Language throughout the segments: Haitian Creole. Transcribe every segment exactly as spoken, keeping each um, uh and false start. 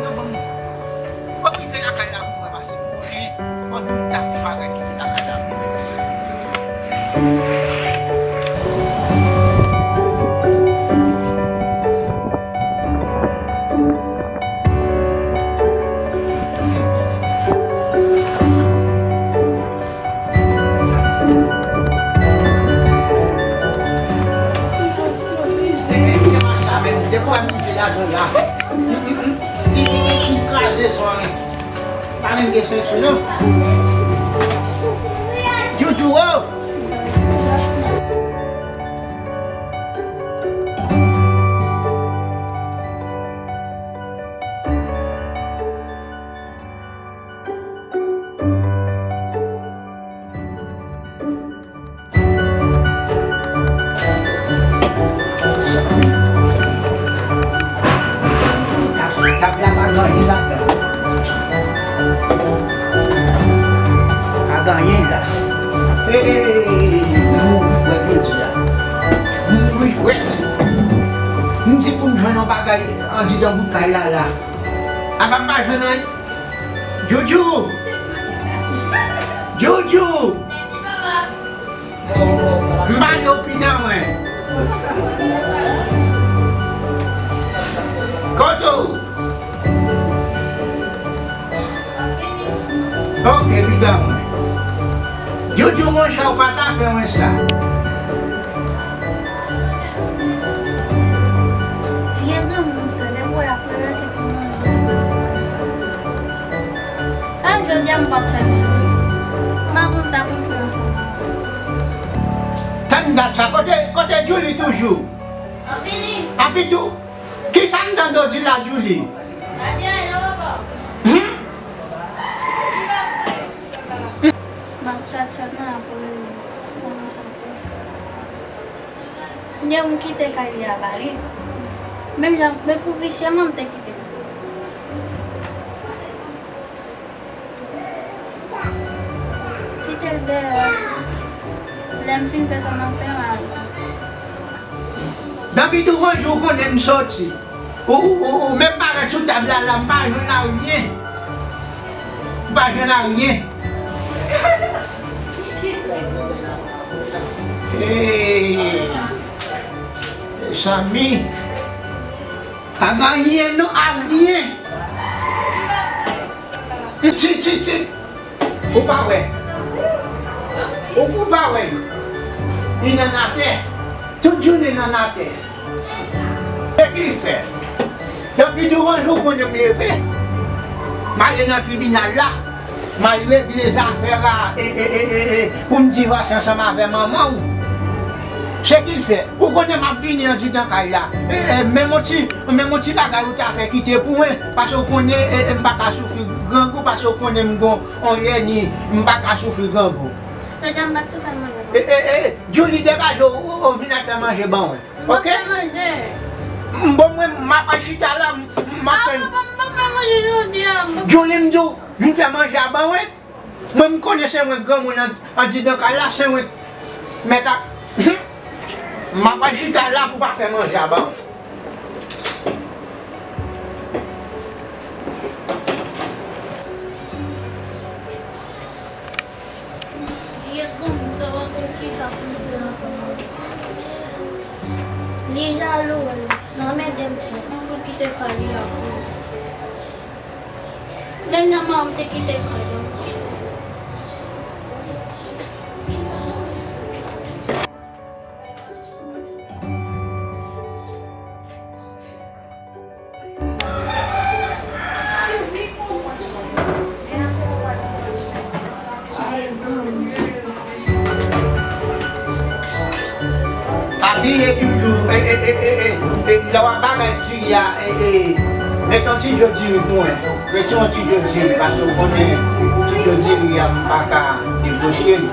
Nan banm. Fòk rive lakay la pou mwen pase. Konnen, fò nou ta fè bagay ki lakay la. Depi w ap kite lajan la, li, li, li, li kraze son an. Pa menm gen sens non. Joujou, oh! Tab la pa gen anyen ladan. Pa gen anyen la. E, e, e, e, e, e, nou wè jodi a. Nou ri frèt. M di pou m jwenn yon bagay andidan bout kay la la. Apa m pa jwenn anyen? Joujou! Joujou! M pa nan pidan mwen. Kote w? Ok, pidan mwen. Joujou, monchè, ou pa ta fè mwen sa. Vye granmoun sa, depi w la komanse pou mwen. A, jodi a m p ap fè manje. M pa konn sa pou m fè ansanm avè w. Tann dat sa, kote, kote Djouly toujou? Anpitou, kisa m tande w di la, Djouly? Hmm? M ap chat chat nan apre. Kounye a m kite kay li a ba li. Menm jan, men pou visye mwen m te kite. Kite l deyò. Lè m fin fè sa m ap fè, m al. Nan pito yon jou konnen m soti. Ou, ou, ou, ou menm parèt sou tab la, la, m pa jwenn aryen. M pa jwenn aryen. Hey, mezanmi. Pa gen anyen non, aryen. Ti, ti, ti. Ou pa wè. Ou, ou pa wè. Li nan atè. Tout jounen nan atè. Se ki l fè? Depi douvan jou konnen m leve, m ale nan tribinal la, m al regle zafè a, e, e, e, e, e, pou m divòse ansanm avè manman w. Se ki l fè? Ou konnen m ap vini andidan kay la. E, e, menm yon ti, menm yon ti bagay ou ta fè kite pou mwen, paske w konnen, e, e, m pa ka soufri grangou, paske w konnen m gon yon lèni, m pa ka soufri grangou. Jodi a m pa t tou fè manje. E, e, e, Djouly, degaje w, ou, ou vin al fè manje ban mwen. Ok? M p ap fè manje. M, bon, mwen, m ap al chita la, m, m ap tann. Ah, papa, m p ap fè manje jodi a. Djouly, m di w, vin fè manje a ban mwen. Mwen, m konnen se mwen k granmoun an, andidan kay la, se mwen k mèt a. M ap al chita la pou pa fè manje a ban mwen. Vye granmoun sa pa konn kisa pou l fè ansanm avè m. Li jalou, l anmède m twòp. Mwen pou l kite kay li a pou li. Menm jan manman m te kite kay la. Pa bliye toujou, e, e, e, e, e, e, lè w ap bagay diri a, e, e, met yon ti dlo diri pou mwen. Retire yon ti dlo diri, paske w konnen ti dlo diri a, m pa ka negosye li.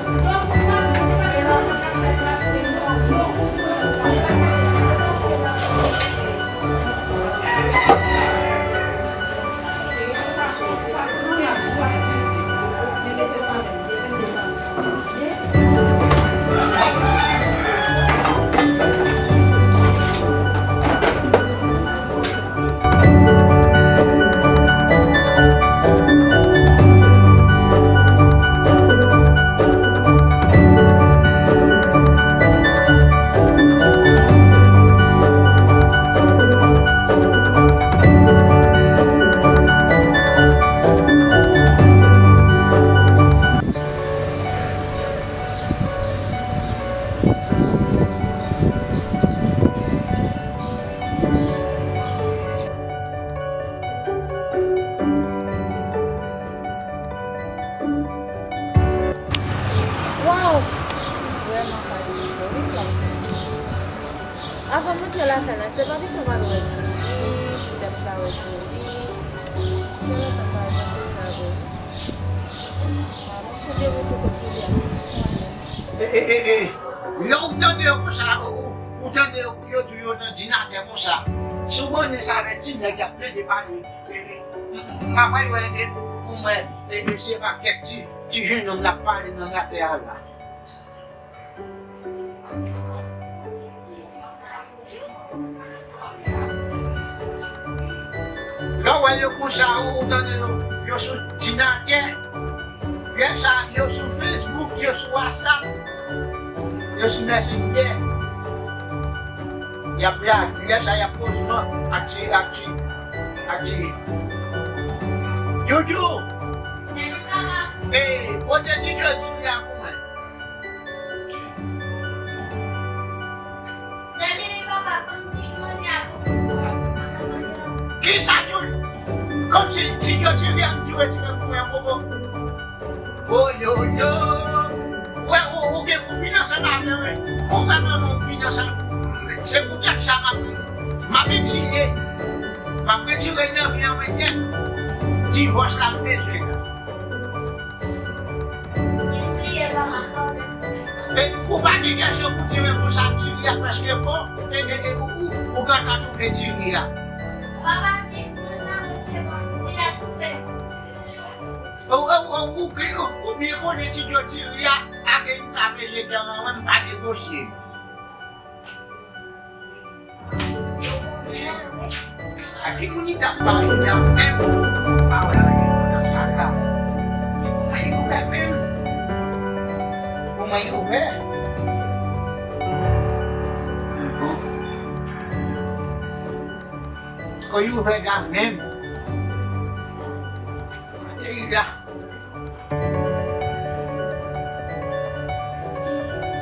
Avan m antre lakay la, se pa pito m al wè Djouly, poutèt m pa wè Djouly. Gen lontan m pa wè Djouly sa vre wi. Mwen sonje wi pou kot Djouly a. E, e, e, e, lè w tande yo konsa, ou, ou, ou tande yo, yo di yo nan dinatè konsa. Si w konnen sa avè ti nèg y ap plede pale, e, e, m, m ap al wè, e, pou m wè, e, e, se pa kèk ti, ti jennonm l ap pale nan dinatè a la. Lè w wè yo konsa, ou, ou tande yo, yo sou dinatè. Lè sa, yo sou Facebook, yo sou WhatsApp, yo sou Messenger. Y ap la, lè sa, y ap kozman ak ti, ak ti, ak ti. Joujou! Ey, pote ti Joujou la pou mwen. Kisa tou? Kòmsi ti Djodiri a m tou retire pou mwen koko. Oyoyo. Wè, ou, ou gen, ou fin ansanm avè mwen. Konprann mwen, ou fin ansanm. Se poutèt sa m ap, m ap egzile. M ap retire nan vi an mwen nèt. Divòs la m bezwen la. E, ou pa gen kèsyon pou di mwen konsa, Diri a prèske bon. E, e, e, ou, ou, ou gentan twouve Diri a. Papa di, mwen pa resevwa, Diri a twouve. Ou, ou, ou, ou, ou, ou byen konnen ti Djodiri a, ake m ka peze dan an, mwen m pa negosye. A ki moun li t ap pale la menm? Pa wè anyen nan sa la. Kòman li ouvè menm? Kòman li ouvè? Kò li ouvè la menm. Kote li la?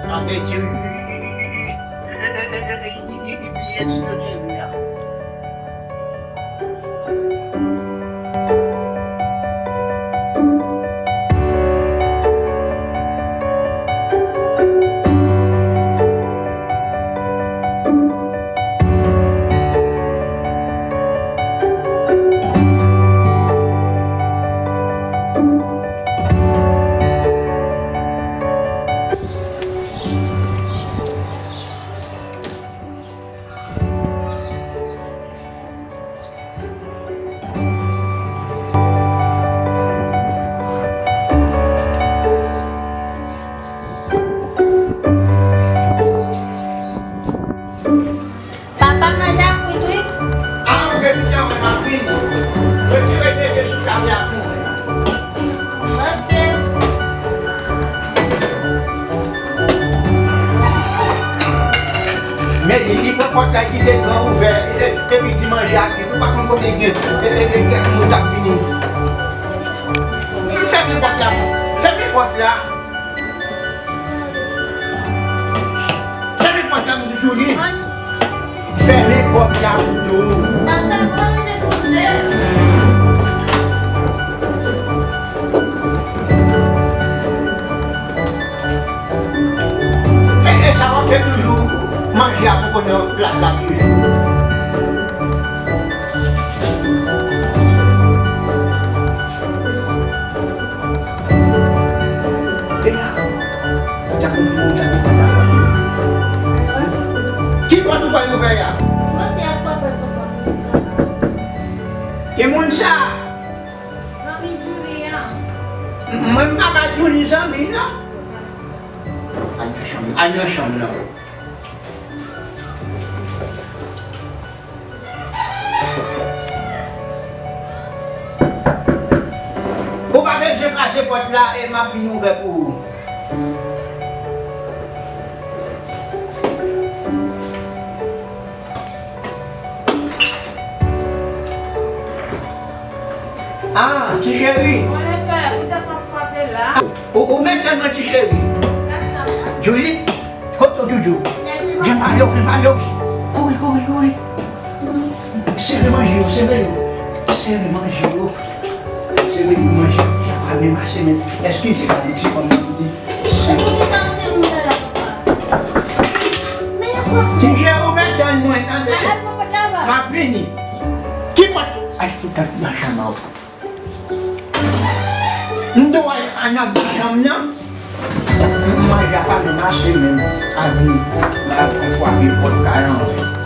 Tande Diri. Li bliye ti Diri a. Papa, manje a kwit wi. A, ou gen pita mwen m ap vini. Retire neve sou tab la pou mwen. Ok. Men li, li pran pòt la, kite gran ouvè, e, e, epi di manje a kwit. Ou pa konn kote gen, e, e, e, kèk moun k ap vini. Fèmen pòt la. Fèmen pòt la. Fèmen pòt la, m di Djouly. Fèmen pòt la, m di w. Nan fè mwen, mwen te pouse. E, e sa w ap fè toujou, manje a poko nan plat la toujou. E la, jan pou moun sa ki pase a pòt yo. Ki pòt ou bay ouvè a? Mwen se a frape pou pòt mwen. Ki moun sa? Zanmi Djouly an. Mwen m pa bay Djouly zanmi non. Al nan chanm, al nan chanm nan. Ou pa bezwen kraze pòt la e m ap vin ouvè pou ou. Ah, ti cheri. Mwen lè fè, poutèt m ap frape la. Ou, ou mèt tèlman ti cheri. Djouly, kote w Djoudjou? Vin pale w, vin pale w. Kouri, kouri, kouri. Sere manje yo, sere yo. Sere manje yo. Sere yo manje. Chak fwa menm ase menm. Eskize pa de ti fanm nan ki di. Ti cheri, ou mèt Vini. Ki pòt? Ay, fout ak machann an. M dwe al nan bouch chanm nan. Manje a pa menm mache menm. Abri. Mwen ap frape pòt kay an.